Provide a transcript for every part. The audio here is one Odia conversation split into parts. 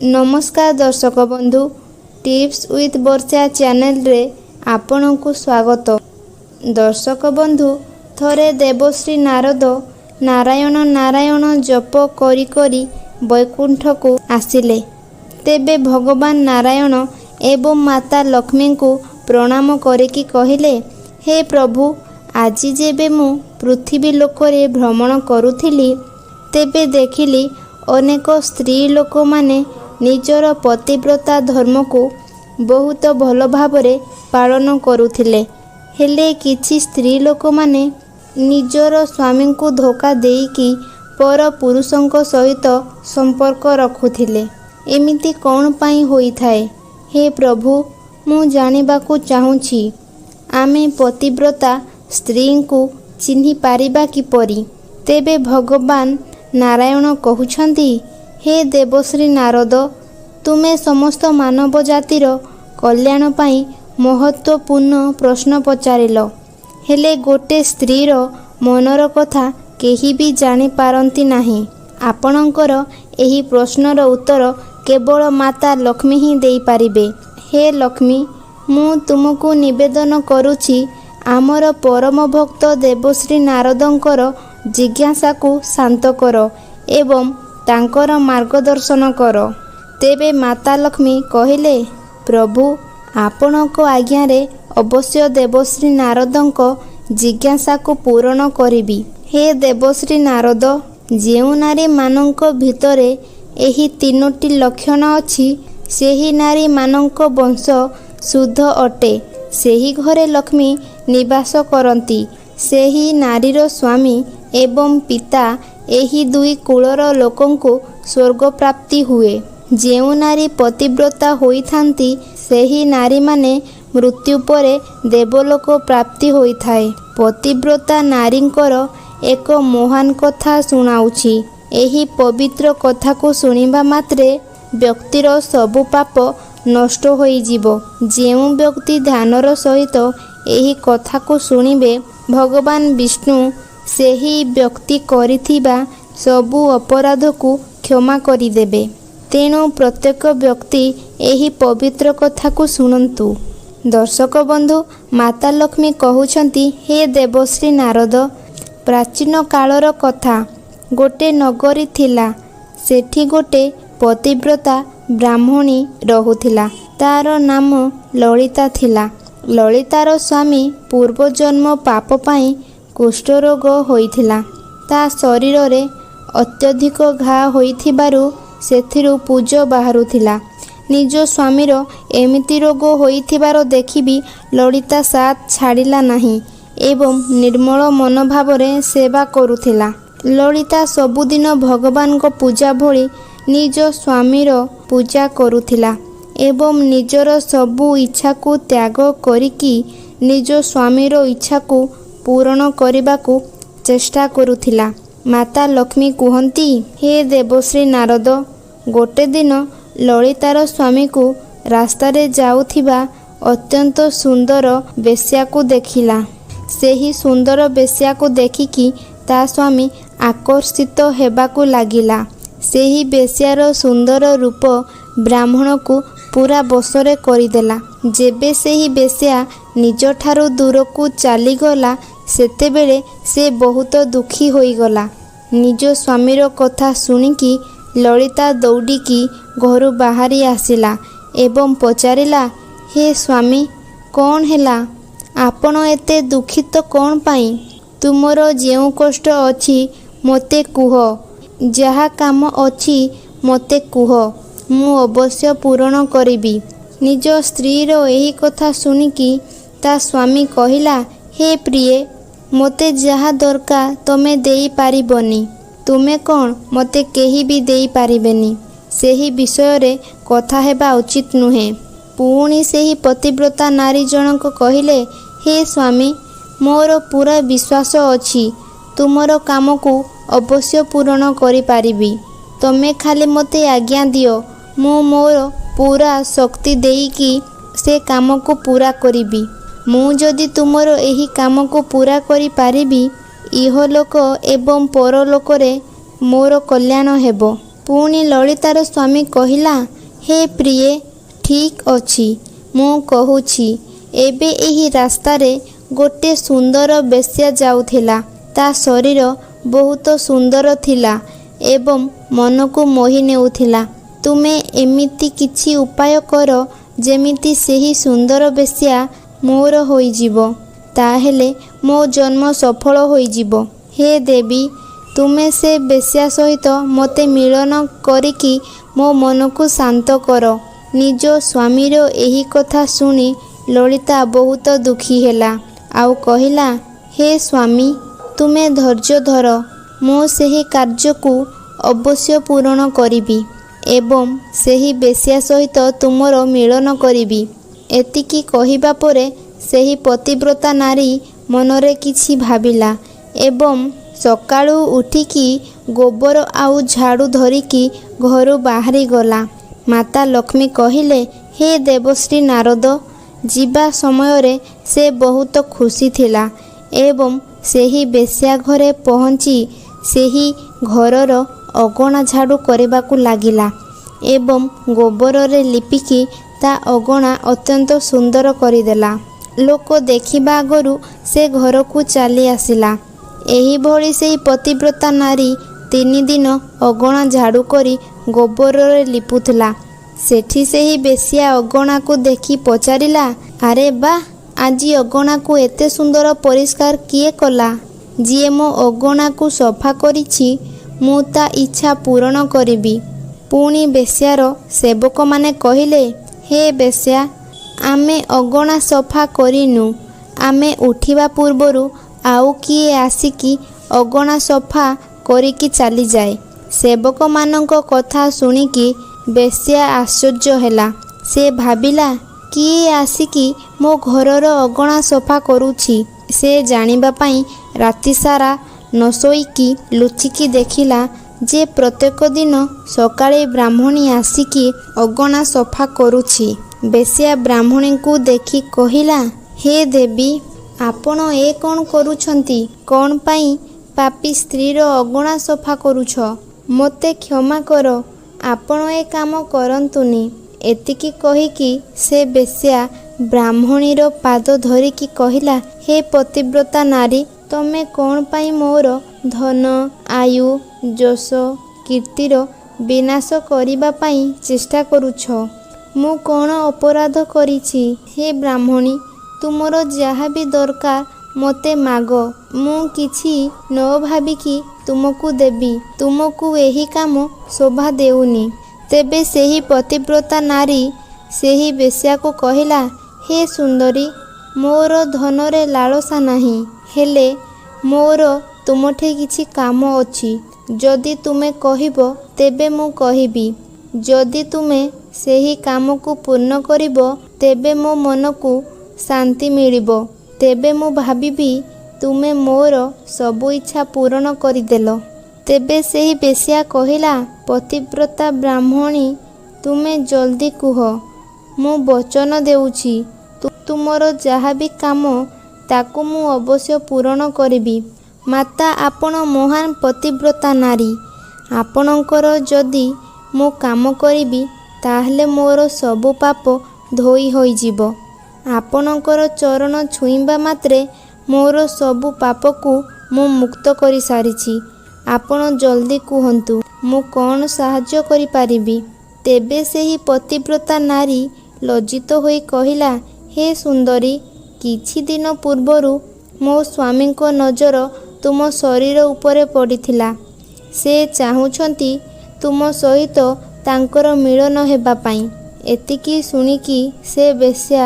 ନମସ୍କାର ଦର୍ଶକ ବନ୍ଧୁ, ଟିପ୍ସ ୱିଥ୍ ବର୍ଷା ଚ୍ୟାନେଲରେ ଆପଣଙ୍କୁ ସ୍ୱାଗତ। ଦର୍ଶକ ବନ୍ଧୁ, ଥରେ ଦେବଶ୍ରୀ ନାରଦ ନାରାୟଣ ନାରାୟଣ ଜପ କରି କରି ବୈକୁଣ୍ଠକୁ ଆସିଲେ। ତେବେ ଭଗବାନ ନାରାୟଣ ଏବଂ ମାତା ଲକ୍ଷ୍ମୀଙ୍କୁ ପ୍ରଣାମ କରିକି କହିଲେ, ହେ ପ୍ରଭୁ, ଆଜି ଯେବେ ମୁଁ ପୃଥିବୀ ଲୋକରେ ଭ୍ରମଣ କରୁଥିଲି, ତେବେ ଦେଖିଲି ଅନେକ ସ୍ତ୍ରୀ ଲୋକମାନେ ନିଜର ପତିବ୍ରତା ଧର୍ମକୁ ବହୁତ ଭଲ ଭାବରେ ପାଳନ କରୁଥିଲେ। ହେଲେ କିଛି ସ୍ତ୍ରୀ ଲୋକମାନେ ନିଜର ସ୍ୱାମୀଙ୍କୁ ଧୋକା ଦେଇକି ପର ପୁରୁଷଙ୍କ ସହିତ ସମ୍ପର୍କ ରଖୁଥିଲେ। ଏମିତି କ'ଣ ପାଇଁ ହୋଇଥାଏ? ହେ ପ୍ରଭୁ, ମୁଁ ଜାଣିବାକୁ ଚାହୁଁଛି, ଆମେ ପତିବ୍ରତା ସ୍ତ୍ରୀଙ୍କୁ ଚିହ୍ନି ପାରିବା କିପରି? ତେବେ ଭଗବାନ ନାରାୟଣ କହୁଛନ୍ତି, ହେ ଦେବଶ୍ରୀ ନାରଦ, ତୁମେ ସମସ୍ତ ମାନବ ଜାତିର କଲ୍ୟାଣ ପାଇଁ ମହତ୍ତ୍ୱପୂର୍ଣ୍ଣ ପ୍ରଶ୍ନ ପଚାରିଲ। ହେଲେ ଗୋଟେ ସ୍ତ୍ରୀର ମନର କଥା କେହି ବି ଜାଣିପାରନ୍ତି ନାହିଁ। ଆପଣଙ୍କର ଏହି ପ୍ରଶ୍ନର ଉତ୍ତର କେବଳ ମାତା ଲକ୍ଷ୍ମୀ ହିଁ ଦେଇପାରିବେ। ହେ ଲକ୍ଷ୍ମୀ, ମୁଁ ତୁମକୁ ନିବେଦନ କରୁଛି, ଆମର ପରମ ଭକ୍ତ ଦେବଶ୍ରୀ ନାରଦଙ୍କର ଜିଜ୍ଞାସାକୁ ଶାନ୍ତ କର ଏବଂ ତାଙ୍କର ମାର୍ଗଦର୍ଶନ କର। ତେବେ ମାତା ଲକ୍ଷ୍ମୀ କହିଲେ, ପ୍ରଭୁ, ଆପଣଙ୍କ ଆଜ୍ଞାରେ ଅବଶ୍ୟ ଦେବଶ୍ରୀ ନାରଦଙ୍କ ଜିଜ୍ଞାସାକୁ ପୂରଣ କରିବି। ହେ ଦେବଶ୍ରୀ ନାରଦ, ଯେଉଁ ନାରୀମାନଙ୍କ ଭିତରେ ଏହି ତିନୋଟି ଲକ୍ଷଣ ଅଛି, ସେହି ନାରୀମାନଙ୍କ ବଂଶ ଶୁଦ୍ଧ ଅଟେ। ସେହି ଘରେ ଲକ୍ଷ୍ମୀ ନିବାସ କରନ୍ତି। ସେହି ନାରୀର ସ୍ୱାମୀ ଏବଂ ପିତା, ଏହି ଦୁଇ କୁଳର ଲୋକଙ୍କୁ ସ୍ୱର୍ଗ ପ୍ରାପ୍ତି ହୁଏ। ଯେଉଁ ନାରୀ ପତିବ୍ରତା ହୋଇଥାନ୍ତି, ସେହି ନାରୀମାନେ ମୃତ୍ୟୁ ପରେ ଦେବଲୋକ ପ୍ରାପ୍ତି ହୋଇଥାଏ। ପତିବ୍ରତା ନାରୀଙ୍କର ଏକ ମହାନ କଥା ଶୁଣାଉଛି। ଏହି ପବିତ୍ର କଥାକୁ ଶୁଣିବା ମାତ୍ରେ ବ୍ୟକ୍ତିର ସବୁ ପାପ ନଷ୍ଟ ହୋଇଯିବ। ଯେଉଁ ବ୍ୟକ୍ତି ଧ୍ୟାନର ସହିତ ଏହି କଥାକୁ ଶୁଣିବେ, ଭଗବାନ ବିଷ୍ଣୁ ସେହି ବ୍ୟକ୍ତି କରିଥିବା ସବୁ ଅପରାଧକୁ କ୍ଷମା କରିଦେବେ। ତେଣୁ ପ୍ରତ୍ୟେକ ବ୍ୟକ୍ତି ଏହି ପବିତ୍ର କଥାକୁ ଶୁଣନ୍ତୁ। ଦର୍ଶକ ବନ୍ଧୁ, ମାତା ଲକ୍ଷ୍ମୀ କହୁଛନ୍ତି, ହେ ଦେବଶ୍ରୀ ନାରଦ, ପ୍ରାଚୀନ କାଳର କଥା, ଗୋଟେ ନଗରୀ ଥିଲା। ସେଠି ଗୋଟେ ପତିବ୍ରତା ବ୍ରାହ୍ମଣୀ ରହୁଥିଲା। ତାର ନାମ ଲଳିତା ଥିଲା। ଲଳିତାର ସ୍ୱାମୀ ପୂର୍ବଜନ୍ମ ପାପ ପାଇଁ କୁଷ୍ଠରୋଗ ହୋଇଥିଲା। ତା ଶରୀରରେ ଅତ୍ୟଧିକ ଘା ହୋଇଥିବାରୁ ସେଥିରୁ ପୂଜ ବାହାରୁଥିଲା। ନିଜ ସ୍ୱାମୀର ଏମିତି ରୋଗ ହୋଇଥିବାର ଦେଖିବି ଲଳିତା ସାଥ ଛାଡ଼ିଲା ନାହିଁ ଏବଂ ନିର୍ମଳ ମନୋଭାବରେ ସେବା କରୁଥିଲା। ଲଳିତା ସବୁଦିନ ଭଗବାନଙ୍କ ପୂଜା ଭଳି ନିଜ ସ୍ୱାମୀର ପୂଜା କରୁଥିଲା ଏବଂ ନିଜର ସବୁ ଇଚ୍ଛାକୁ ତ୍ୟାଗ କରିକି ନିଜ ସ୍ୱାମୀର ଇଚ୍ଛାକୁ ପୂରଣ କରିବାକୁ ଚେଷ୍ଟା କରୁଥିଲା। ମାତା ଲକ୍ଷ୍ମୀ କୁହନ୍ତି, ହେ ଦେବଶ୍ରୀ ନାରଦ, ଗୋଟେ ଦିନ ଲଳିତାର ସ୍ୱାମୀକୁ ରାସ୍ତାରେ ଯାଉଥିବା ଅତ୍ୟନ୍ତ ସୁନ୍ଦର ବେଶ୍ୟାକୁ ଦେଖିଲା। ସେହି ସୁନ୍ଦର ବେଶ୍ୟାକୁ ଦେଖିକି ତା ସ୍ୱାମୀ ଆକର୍ଷିତ ହେବାକୁ ଲାଗିଲା। ସେହି ବେଶ୍ୟାର ସୁନ୍ଦର ରୂପ ବ୍ରାହ୍ମଣକୁ ପୁରା ବଶରେ କରିଦେଲା। ଯେବେ ସେହି ବେଶ୍ୟା ନିଜଠାରୁ ଦୂରକୁ ଚାଲିଗଲା, ସେତେବେଳେ ସେ ବହୁତ ଦୁଃଖୀ ହୋଇଗଲା। ନିଜ ସ୍ୱାମୀର କଥା ଶୁଣିକି ଲଳିତା ଦୌଡ଼ିକି ଘରୁ ବାହାରି ଆସିଲା ଏବଂ ପଚାରିଲା, ହେ ସ୍ୱାମୀ, କ'ଣ ହେଲା? ଆପଣ ଏତେ ଦୁଃଖିତ କ'ଣ ପାଇଁ? ତୁମର ଯେଉଁ କଷ୍ଟ ଅଛି ମୋତେ କୁହ, ଯାହା କାମ ଅଛି ମୋତେ କୁହ, ମୁଁ ଅବଶ୍ୟ ପୂରଣ କରିବି। ନିଜ ସ୍ତ୍ରୀର ଏହି କଥା ଶୁଣିକି ତା ସ୍ୱାମୀ କହିଲା, ହେ ପ୍ରିୟେ, ମୋତେ ଯାହା ଦରକାର ତମେ ଦେଇପାରିବନି। ତୁମେ କ'ଣ, ମୋତେ କେହି ବି ଦେଇପାରିବେନି। ସେହି ବିଷୟରେ କଥା ହେବା ଉଚିତ ନୁହେଁ। ପୁଣି ସେହି ପତିବ୍ରତା ନାରୀ ଜଣକ କହିଲେ, ହେ ସ୍ୱାମୀ, ମୋର ପୁରା ବିଶ୍ୱାସ ଅଛି, ତୁମର କାମକୁ ଅବଶ୍ୟ ପୂରଣ କରିପାରିବି। ତମେ ଖାଲି ମୋତେ ଆଜ୍ଞା ଦିଅ, ମୁଁ ମୋର ପୁରା ଶକ୍ତି ଦେଇକି ସେ କାମକୁ ପୁରା କରିବି। ମୁଁ ଯଦି ତୁମର ଏହି କାମକୁ ପୁରା କରିପାରିବି, ଇହଲୋକ ଏବଂ ପରଲୋକରେ ମୋର କଲ୍ୟାଣ ହେବ। ପୁଣି ଲଳିତାର ସ୍ୱାମୀ କହିଲା, ହେ ପ୍ରିୟେ, ଠିକ୍ ଅଛି, ମୁଁ କହୁଛି। ଏବେ ଏହି ରାସ୍ତାରେ ଗୋଟେ ସୁନ୍ଦର ବେଶ୍ୟା ଯାଉଥିଲା। ତା ଶରୀର ବହୁତ ସୁନ୍ଦର ଥିଲା ଏବଂ ମନକୁ ମୋହି ନେଉଥିଲା। ତୁମେ ଏମିତି କିଛି ଉପାୟ କର ଯେମିତି ସେହି ସୁନ୍ଦର ବେଶ୍ୟା ମୋର ହୋଇଯିବ। ତାହେଲେ ମୋ ଜନ୍ମ ସଫଳ ହୋଇଯିବ। ହେ ଦେବୀ, ତୁମେ ସେ ବେଶ୍ୟା ସହିତ ମୋତେ ମିଳନ କରିକି ମୋ ମନକୁ ଶାନ୍ତ କର। ନିଜ ସ୍ୱାମୀର ଏହି କଥା ଶୁଣି ଲଳିତା ବହୁତ ଦୁଃଖୀ ହେଲା ଆଉ କହିଲା, ହେ ସ୍ୱାମୀ, ତୁମେ ଧୈର୍ଯ୍ୟ ଧର, ମୁଁ ସେହି କାର୍ଯ୍ୟକୁ ଅବଶ୍ୟ ପୂରଣ କରିବି ଏବଂ ସେହି ବେଶ୍ୟା ସହିତ ତୁମର ମିଳନ କରିବି। ଏତିକି କହିବା ପରେ ସେହି ପତିବ୍ରତା ନାରୀ ମନରେ କିଛି ଭାବିଲା ଏବଂ ସକାଳୁ ଉଠିକି ଗୋବର ଆଉ ଝାଡ଼ୁ ଧରିକି ଘରୁ ବାହାରିଗଲା। ମାତା ଲକ୍ଷ୍ମୀ କହିଲେ, ହେ ଦେବଶ୍ରୀ ନାରଦ, ଯିବା ସମୟରେ ସେ ବହୁତ ଖୁସି ଥିଲା ଏବଂ ସେହି ବେଶ୍ୟା ଘରେ ପହଞ୍ଚି ସେହି ଘରର ଅଗଣା ଝାଡ଼ୁ କରିବାକୁ ଲାଗିଲା ଏବଂ ଗୋବରରେ ଲିପିକି ତା ଅଗଣା ଅତ୍ୟନ୍ତ ସୁନ୍ଦର କରିଦେଲା। ଲୋକ ଦେଖିବା ଆଗରୁ ସେ ଘରକୁ ଚାଲି ଆସିଲା। ଏହିଭଳି ସେହି ପତିବ୍ରତା ନାରୀ 3 ଦିନ ଅଗଣା ଝାଡ଼ୁ କରି ଗୋବରରେ ଲିପୁଥିଲା। ସେଠି ସେହି ବେଶ୍ୟା ଅଗଣାକୁ ଦେଖି ପଚାରିଲା, ଆରେ ବାଃ, ଆଜି ଅଗଣାକୁ ଏତେ ସୁନ୍ଦର ପରିଷ୍କାର କିଏ କଲା? ଯିଏ ମୋ ଅଗଣାକୁ ସଫା କରିଛି, ମୁଁ ତା ଇଚ୍ଛା ପୂରଣ କରିବି। ପୁଣି ବେଶ୍ୟାର ସେବକମାନେ କହିଲେ, ହେ ବେଶ୍ୟା, ଆମେ ଅଗଣା ସଫା କରିନୁ। ଆମେ ଉଠିବା ପୂର୍ବରୁ ଆଉ କିଏ ଆସିକି ଅଗଣା ସଫା କରିକି ଚାଲିଯାଏ। ସେବକମାନଙ୍କ କଥା ଶୁଣିକି ବେଶ୍ୟା ଆଶ୍ଚର୍ଯ୍ୟ ହେଲା। ସେ ଭାବିଲା, କିଏ ଆସିକି ମୋ ଘରର ଅଗଣା ସଫା କରୁଛି? ସେ ଜାଣିବା ପାଇଁ ରାତିସାରା ନ ଶୋଇକି ଲୁଚିକି ଦେଖିଲା ଯେ ପ୍ରତ୍ୟେକ ଦିନ ସକାଳେ ବ୍ରାହ୍ମଣୀ ଆସିକି ଅଗଣା ସଫା କରୁଛି। ବେଶ୍ୟା ବ୍ରାହ୍ମଣୀଙ୍କୁ ଦେଖି କହିଲା, ହେ ଦେବୀ, ଆପଣ ଏ କ'ଣ କରୁଛନ୍ତି? କ'ଣ ପାଇଁ ପାପୀ ସ୍ତ୍ରୀର ଅଗଣା ସଫା କରୁଛ? ମୋତେ କ୍ଷମା କର, ଆପଣ ଏ କାମ କରନ୍ତୁନି। ଏତିକି କହିକି ସେ ବେଶ୍ୟା ବ୍ରାହ୍ମଣୀର ପାଦ ଧରିକି କହିଲା, ହେ ପତିବ୍ରତା ନାରୀ, ତମେ କ'ଣ ପାଇଁ ମୋର ଧନ, ଆୟୁ, ଯଶ, କୀର୍ତ୍ତିର ବିନାଶ କରିବା ପାଇଁ ଚେଷ୍ଟା କରୁଛ? ମୁଁ କ'ଣ ଅପରାଧ କରିଛି? ହେ ବ୍ରାହ୍ମଣୀ, ତୁମର ଯାହା ବି ଦରକାର ମୋତେ ମାଗ, ମୁଁ କିଛି ନ ଭାବିକି ତୁମକୁ ଦେବି। ତୁମକୁ ଏହି କାମ ଶୋଭା ଦେଉନି। ତେବେ ସେହି ପତିବ୍ରତା ନାରୀ ସେହି ବେଶ୍ୟାକୁ କହିଲା, ହେ ସୁନ୍ଦରୀ, ମୋର ଧନରେ ଲାଳସା ନାହିଁ, ହେଲେ ମୋର ତୁମଠି କିଛି କାମ ଅଛି। ଯଦି ତୁମେ କହିବ ତେବେ ମୁଁ କହିବି। ଯଦି ତୁମେ ସେହି କାମକୁ ପୂର୍ଣ୍ଣ କରିବ, ତେବେ ମୋ ମନକୁ ଶାନ୍ତି ମିଳିବ। ତେବେ ମୁଁ ଭାବିବି ତୁମେ ମୋର ସବୁ ଇଚ୍ଛା ପୂରଣ କରିଦେଲ। ତେବେ ସେହି ବେଶ୍ୟା କହିଲା, ପତିବ୍ରତା ବ୍ରାହ୍ମଣୀ, ତୁମେ ଜଲ୍ଦି କୁହ। ମୁଁ ବଚନ ଦେଉଛି, ତୁମର ଯାହା ବି କାମ ତାକୁ ମୁଁ ଅବଶ୍ୟ ପୂରଣ କରିବି। ମାତା, ଆପଣ ମହାନ ପତିବ୍ରତା ନାରୀ। ଆପଣଙ୍କର ଯଦି ମୁଁ କାମ କରିବି, ତାହେଲେ ମୋର ସବୁ ପାପ ଧୋଇ ହୋଇଯିବ। ଆପଣଙ୍କର ଚରଣ ଛୁଇଁବା ମାତ୍ରେ ମୋର ସବୁ ପାପକୁ ମୁଁ ମୁକ୍ତ କରିସାରିଛି। ଆପଣ ଜଲ୍ଦି କୁହନ୍ତୁ, ମୁଁ କ'ଣ ସାହାଯ୍ୟ କରିପାରିବି? ତେବେ ସେହି ପତିବ୍ରତା ନାରୀ ଲଜ୍ଜିତ ହୋଇ କହିଲା, ହେ ସୁନ୍ଦରୀ, କିଛି ଦିନ ପୂର୍ବରୁ ମୋ ସ୍ୱାମୀଙ୍କ ନଜର ତୁମ ଶରୀର ଉପରେ ପଡ଼ିଥିଲା। ସେ ଚାହୁଁଛନ୍ତି ତୁମ ସହିତ ତାଙ୍କର ମିଳନ ହେବା ପାଇଁ। ଏତିକି ଶୁଣିକି ସେ ବେଶ୍ୟା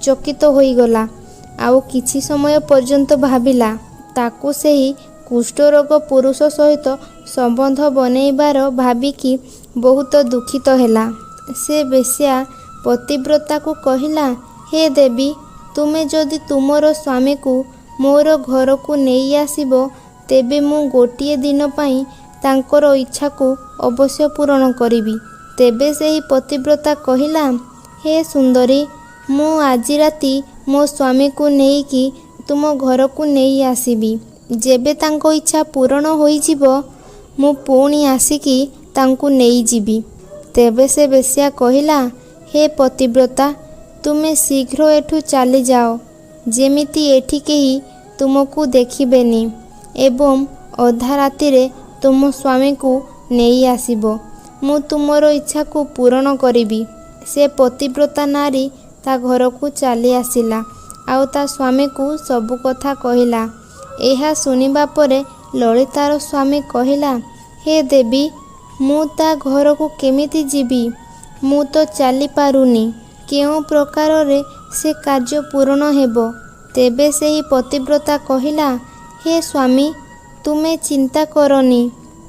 ଚକିତ ହୋଇଗଲା ଆଉ କିଛି ସମୟ ପର୍ଯ୍ୟନ୍ତ ଭାବିଲା। ତାକୁ ସେହି କୁଷ୍ଠରୋଗ ପୁରୁଷ ସହିତ ସମ୍ବନ୍ଧ ବନେଇବାର ଭାବିକି ବହୁତ ଦୁଃଖିତ ହେଲା। ସେ ବେଶ୍ୟା ପତିବ୍ରତାକୁ କହିଲା, ହେ ଦେବୀ, ତୁମେ ଯଦି ତୁମର ସ୍ୱାମୀକୁ ମୋର ଘରକୁ ନେଇ ଆସିବ, ତେବେ ମୁଁ ଗୋଟିଏ ଦିନ ପାଇଁ ତାଙ୍କର ଇଚ୍ଛାକୁ ଅବଶ୍ୟ ପୂରଣ କରିବି। ତେବେ ସେହି ପତିବ୍ରତା କହିଲା, ହେ ସୁନ୍ଦରୀ, ମୁଁ ଆଜି ରାତି ମୋ ସ୍ୱାମୀକୁ ନେଇକି ତୁମ ଘରକୁ ନେଇ ଆସିବି। ଯେବେ ତାଙ୍କ ଇଚ୍ଛା ପୂରଣ ହୋଇଯିବ, ମୁଁ ପୁଣି ଆସିକି ତାଙ୍କୁ ନେଇଯିବି। ତେବେ ସେ ବେଶ୍ୟା କହିଲା, ହେ ପତିବ୍ରତା, ତୁମେ ଶୀଘ୍ର ଏଠୁ ଚାଲିଯାଅ, ଯେମିତି ଏଠି କେହି ତୁମକୁ ଦେଖିବେନି, ଏବଂ ଅଧା ରାତିରେ ତୁମ ସ୍ୱାମୀକୁ ନେଇ ଆସିବ। ମୁଁ ତୁମର ଇଚ୍ଛାକୁ ପୂରଣ କରିବି। ସେ ପତିବ୍ରତା ନାରୀ ତା ଘରକୁ ଚାଲି ଆସିଲା ଆଉ ତା ସ୍ୱାମୀକୁ ସବୁ କଥା କହିଲା। ଏହା ଶୁଣିବା ପରେ ଲଳିତାର ସ୍ୱାମୀ କହିଲା, ହେ ଦେବୀ, ମୁଁ ତା ଘରକୁ କେମିତି ଯିବି? ମୁଁ ତ ଚାଲିପାରୁନି। କେଉଁ ପ୍ରକାରରେ ସେ କାର୍ଯ୍ୟ ପୂରଣ ହେବ? ତେବେ ସେହି ପତିବ୍ରତା କହିଲା, ହେ ସ୍ୱାମୀ, ତୁମେ ଚିନ୍ତା କରନି,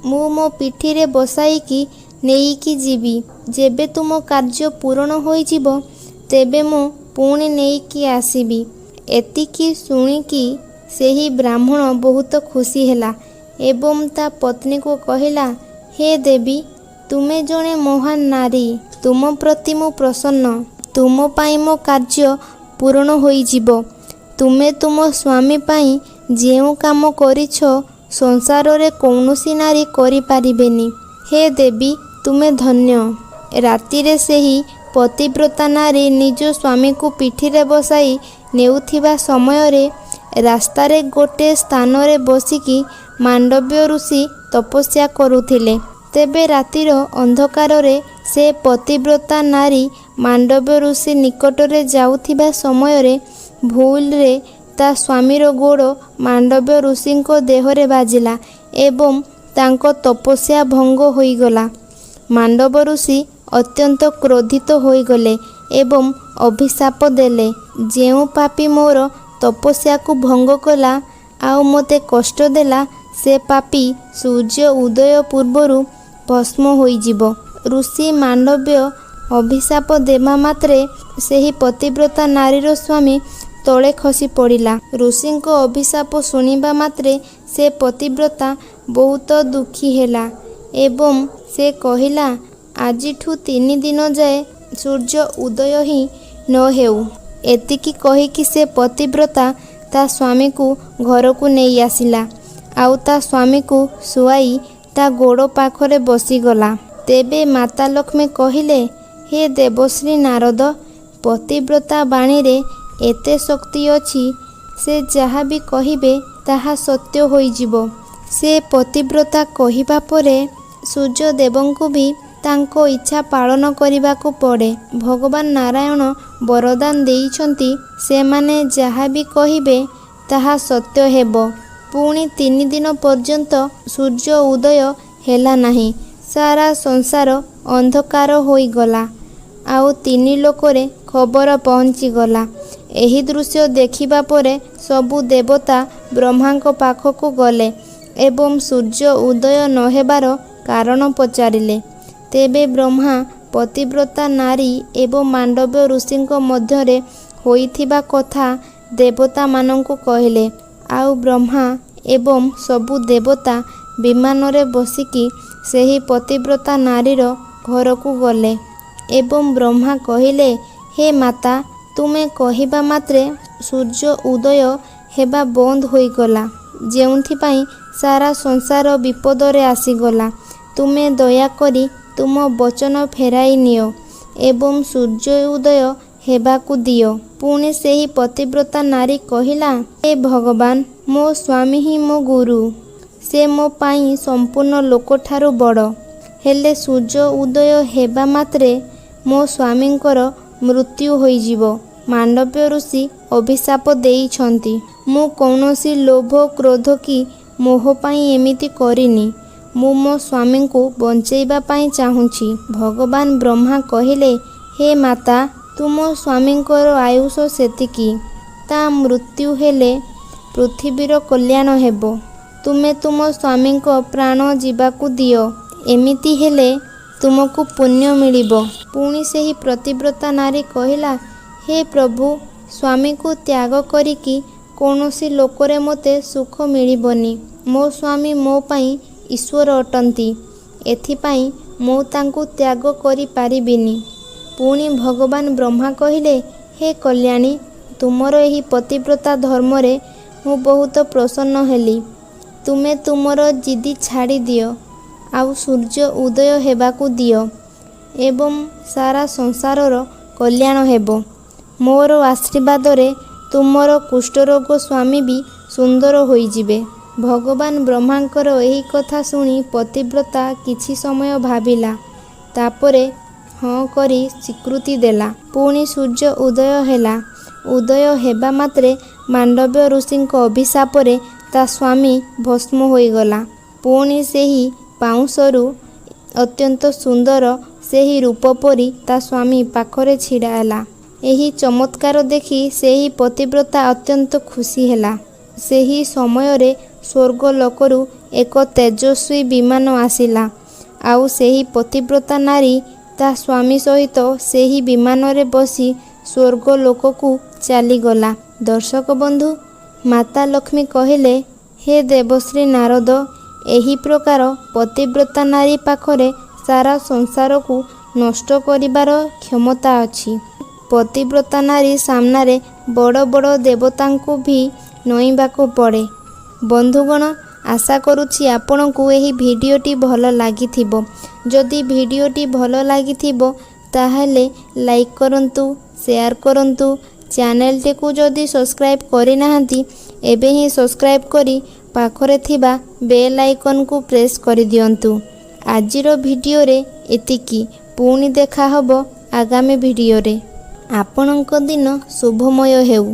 ମୁଁ ମୋ ପିଠିରେ ବସାଇକି ନେଇକି ଯିବି। ଯେବେ ତୁମ କାର୍ଯ୍ୟ ପୂରଣ ହୋଇଯିବ, ତେବେ ମୁଁ ପୁଣି ନେଇକି ଆସିବି। ଏତିକି ଶୁଣିକି ସେହି ବ୍ରାହ୍ମଣ ବହୁତ ଖୁସି ହେଲା ଏବଂ ତା ପତ୍ନୀକୁ କହିଲା, ହେ ଦେବୀ, ତୁମେ ଜଣେ ମହାନ ନାରୀ, ତୁମ ପ୍ରତି ମୁଁ ପ୍ରସନ୍ନ। ତୁମ ପାଇଁ ମୋ କାର୍ଯ୍ୟ ପୂରଣ ହୋଇଯିବ। ତୁମେ ତୁମ ସ୍ୱାମୀ ପାଇଁ ଯେଉଁ କାମ କରିଛ, ସଂସାରରେ କୌଣସି ନାରୀ କରିପାରିବେନି। ହେ ଦେବୀ, ତୁମେ ଧନ୍ୟ। ରାତିରେ ସେହି ପତିବ୍ରତା ନାରୀ ନିଜ ସ୍ୱାମୀକୁ ପିଠିରେ ବସାଇ ନେଉଥିବା ସମୟରେ ରାସ୍ତାରେ ଗୋଟେ ସ୍ଥାନରେ ବସିକି ମାଣ୍ଡବ୍ୟ ଋଷି ତପସ୍ୟା କରୁଥିଲେ। ତେବେ ରାତିର ଅନ୍ଧକାରରେ ସେ ପତିବ୍ରତା ନାରୀ ମାଣ୍ଡବ୍ୟ ଋଷି ନିକଟରେ ଯାଉଥିବା ସମୟରେ ଭୁଲରେ ତା ସ୍ୱାମୀର ଗୋଡ଼ ମାଣ୍ଡବ୍ୟ ଋଷିଙ୍କ ଦେହରେ ବାଜିଲା ଏବଂ ତାଙ୍କ ତପସ୍ୟା ଭଙ୍ଗ ହୋଇଗଲା। ମାଣ୍ଡବ ଋଷି ଅତ୍ୟନ୍ତ କ୍ରୋଧିତ ହୋଇଗଲେ ଏବଂ ଅଭିଶାପ ଦେଲେ, ଯେଉଁ ପାପୀ ମୋର ତପସ୍ୟାକୁ ଭଙ୍ଗ କଲା ଆଉ ମୋତେ କଷ୍ଟ ଦେଲା, ସେ ପାପୀ ସୂର୍ଯ୍ୟ ଉଦୟ ପୂର୍ବରୁ ଭସ୍ମ ହୋଇଯିବ। ଋଷି ମାଣ୍ଡବ୍ୟ ଅଭିଶାପ ଦେବା ମାତ୍ରେ ସେହି ପତିବ୍ରତା ନାରୀର ସ୍ୱାମୀ ତଳେ ଖସି ପଡ଼ିଲା। ଋଷିଙ୍କ ଅଭିଶାପ ଶୁଣିବା ମାତ୍ରେ ସେ ପତିବ୍ରତା ବହୁତ ଦୁଃଖୀ ହେଲା ଏବଂ ସେ କହିଲା, ଆଜିଠୁ 3 ଦିନ ଯାଏ ସୂର୍ଯ୍ୟ ଉଦୟ ହିଁ ନ ହେଉ। ଏତିକି କହିକି ସେ ପତିବ୍ରତା ତା ସ୍ୱାମୀକୁ ଘରକୁ ନେଇ ଆସିଲା ଆଉ ତା ସ୍ୱାମୀକୁ ଶୁଆଇ ତା ଗୋଡ଼ ପାଖରେ ବସିଗଲା। ତେବେ ମାତା ଲକ୍ଷ୍ମୀ କହିଲେ, ହେ ଦେବଶ୍ରୀ ନାରଦ, ପତିବ୍ରତା ବାଣୀରେ ଏତେ ଶକ୍ତି ଅଛି, ସେ ଯାହା ବି କହିବେ ତାହା ସତ୍ୟ ହୋଇଯିବ। ସେ ପତିବ୍ରତା କହିବା ପରେ ସୂର୍ଯ୍ୟଦେବଙ୍କୁ ବି ତାଙ୍କ ଇଚ୍ଛା ପାଳନ କରିବାକୁ ପଡ଼େ। ଭଗବାନ ନାରାୟଣ ବରଦାନ ଦେଇଛନ୍ତି, ସେମାନେ ଯାହା ବି କହିବେ ତାହା ସତ୍ୟ ହେବ। ପୁଣି 3 ଦିନ ପର୍ଯ୍ୟନ୍ତ ସୂର୍ଯ୍ୟ ଉଦୟ ହେଲା ନାହିଁ। ସାରା ସଂସାର ଅନ୍ଧକାର ହୋଇଗଲା ଆଉ 3 ଲୋକରେ ଖବର ପହଞ୍ଚିଗଲା। ଏହି ଦୃଶ୍ୟ ଦେଖିବା ପରେ ସବୁ ଦେବତା ବ୍ରହ୍ମାଙ୍କ ପାଖକୁ ଗଲେ ଏବଂ ସୂର୍ଯ୍ୟ ଉଦୟ ନ ହେବାର କାରଣ ପଚାରିଲେ। ତେବେ ବ୍ରହ୍ମା ପତିବ୍ରତା ନାରୀ ଏବଂ ମାଣ୍ଡବ୍ୟ ଋଷିଙ୍କ ମଧ୍ୟରେ ହୋଇଥିବା କଥା ଦେବତାମାନଙ୍କୁ କହିଲେ। ଆଉ ବ୍ରହ୍ମା ଏବଂ ସବୁ ଦେବତା ବିମାନରେ ବସିକି ସେହି ପତିବ୍ରତା ନାରୀର ଘରକୁ ଗଲେ ଏବଂ ବ୍ରହ୍ମା କହିଲେ, ହେ ମାତା, ତୁମେ କହିବା ମାତ୍ରେ ସୂର୍ଯ୍ୟ ଉଦୟ ହେବା ବନ୍ଦ ହୋଇଗଲା, ଯେଉଁଥିପାଇଁ ସାରା ସଂସାର ବିପଦରେ ଆସିଗଲା। ତୁମେ ଦୟାକରି ତୁମ ବଚନ ଫେରାଇ ନିଅ ଏବଂ ସୂର୍ଯ୍ୟ ଉଦୟ ହେବାକୁ ଦିଅ। ପୁଣି ସେହି ପତିବ୍ରତା ନାରୀ କହିଲା, ହେ ଭଗବାନ, ମୋ ସ୍ୱାମୀ ହିଁ ମୋ ଗୁରୁ। ସେ ମୋ ପାଇଁ ସମ୍ପୂର୍ଣ୍ଣ ଲୋକଠାରୁ ବଡ଼। ହେଲେ ସୂର୍ଯ୍ୟ ଉଦୟ ହେବା ମାତ୍ରେ ମୋ ସ୍ୱାମୀଙ୍କର ମୃତ୍ୟୁ ହୋଇଯିବ। ମାଣ୍ଡବ୍ୟ ଋଷି ଅଭିଶାପ ଦେଇଛନ୍ତି। ମୁଁ କୌଣସି ଲୋଭ, କ୍ରୋଧ କି ମୋହ ପାଇଁ ଏମିତି କରିନି। ମୁଁ ମୋ ସ୍ୱାମୀଙ୍କୁ ବଞ୍ଚେଇବା ପାଇଁ ଚାହୁଁଛି। ଭଗବାନ ବ୍ରହ୍ମା କହିଲେ, ହେ ମାତା, ତୁମ ସ୍ୱାମୀଙ୍କର ଆୟୁଷ ସେତିକି। ତା ମୃତ୍ୟୁ ହେଲେ ପୃଥିବୀର କଲ୍ୟାଣ ହେବ। ତୁମେ ତୁମ ସ୍ୱାମୀଙ୍କ ପ୍ରାଣ ଯିବାକୁ ଦିଅ। ଏମିତି ହେଲେ ତୁମକୁ ପୁଣ୍ୟ ମିଳିବ। ପୁଣି ସେହି ପ୍ରତିବ୍ରତା ନାରୀ କହିଲା, ହେ ପ୍ରଭୁ, ସ୍ୱାମୀକୁ ତ୍ୟାଗ କରିକି କୌଣସି ଲୋକରେ ମୋତେ ସୁଖ ମିଳିବନି। ମୋ ସ୍ୱାମୀ ମୋ ପାଇଁ ଈଶ୍ୱର ଅଟନ୍ତି। ଏଥିପାଇଁ ମୁଁ ତାଙ୍କୁ ତ୍ୟାଗ କରିପାରିବିନି। ପୁଣି ଭଗବାନ ବ୍ରହ୍ମା କହିଲେ, ହେ କଲ୍ୟାଣୀ, ତୁମର ଏହି ପତିବ୍ରତା ଧର୍ମରେ ମୁଁ ବହୁତ ପ୍ରସନ୍ନ ହେଲି। ତୁମେ ତୁମର ଜିଦି ଛାଡ଼ିଦିଅ ଆଉ ସୂର୍ଯ୍ୟ ଉଦୟ ହେବାକୁ ଦିଅ ଏବଂ ସାରା ସଂସାରର କଲ୍ୟାଣ ହେବ। ମୋର ଆଶୀର୍ବାଦରେ ତୁମର କୁଷ୍ଠରୋଗ ସ୍ୱାମୀ ବି ସୁନ୍ଦର ହୋଇଯିବେ। ଭଗବାନ ବ୍ରହ୍ମାଙ୍କର ଏହି କଥା ଶୁଣି ପତିବ୍ରତା କିଛି ସମୟ ଭାବିଲା, ତାପରେ ହଁ କରି ସ୍ୱୀକୃତି ଦେଲା। ପୁଣି ସୂର୍ଯ୍ୟ ଉଦୟ ହେଲା। ଉଦୟ ହେବା ମାତ୍ରେ ମାଣ୍ଡବ୍ୟ ଋଷିଙ୍କ ଅଭିଶାପରେ ତା ସ୍ୱାମୀ ଭସ୍ମ ହୋଇଗଲା। ପୁଣି ସେହି ପାଉଁଶରୁ ଅତ୍ୟନ୍ତ ସୁନ୍ଦର ସେହି ରୂପ ପରି ତା ସ୍ୱାମୀ ପାଖରେ ଛିଡ଼ା ହେଲା। ଏହି ଚମତ୍କାର ଦେଖି ସେହି ପତିବ୍ରତା ଅତ୍ୟନ୍ତ ଖୁସି ହେଲା। ସେହି ସମୟରେ ସ୍ୱର୍ଗଲୋକରୁ ଏକ ତେଜସ୍ୱୀ ବିମାନ ଆସିଲା, ଆଉ ସେହି ପତିବ୍ରତା ନାରୀ ତା ସ୍ୱାମୀ ସହିତ ସେହି ବିମାନରେ ବସି ସ୍ୱର୍ଗଲୋକକୁ ଚାଲିଗଲା। ଦର୍ଶକ ବନ୍ଧୁ, ମାତା ଲକ୍ଷ୍ମୀ କହିଲେ, ହେ ଦେବଶ୍ରୀ ନାରଦ, ଏହି ପ୍ରକାର ପତିବ୍ରତା ନାରୀ ପାଖରେ ସାରା ସଂସାରକୁ ନଷ୍ଟ କରିବାର କ୍ଷମତା ଅଛି। ପତିବ୍ରତା ନାରୀ ସାମ୍ନାରେ ବଡ଼ ବଡ଼ ଦେବତାଙ୍କୁ ବି ନଇଁବାକୁ ପଡ଼େ। ବନ୍ଧୁଗଣ, ଆଶା କରୁଛି ଆପଣଙ୍କୁ ଏହି ଭିଡ଼ିଓଟି ଭଲ ଲାଗିଥିବ। ଯଦି ଭିଡ଼ିଓଟି ଭଲ ଲାଗିଥିବ ତାହେଲେ ଲାଇକ୍ କରନ୍ତୁ, ସେୟାର କରନ୍ତୁ। ଚ୍ୟାନେଲଟିକୁ ଯଦି ସବସ୍କ୍ରାଇବ୍ କରିନାହାନ୍ତି, ଏବେ ହିଁ ସବସ୍କ୍ରାଇବ୍ କରି ପାଖରେ ଥିବା ବେଲ୍ ଆଇକନ୍କୁ ପ୍ରେସ୍ କରିଦିଅନ୍ତୁ। ଆଜିର ଭିଡ଼ିଓରେ ଏତିକି। ପୁଣି ଦେଖା ହେବ ଆଗାମୀ ଭିଡ଼ିଓରେ। ଆପଣଙ୍କ ଦିନ ଶୁଭମୟ ହେଉ।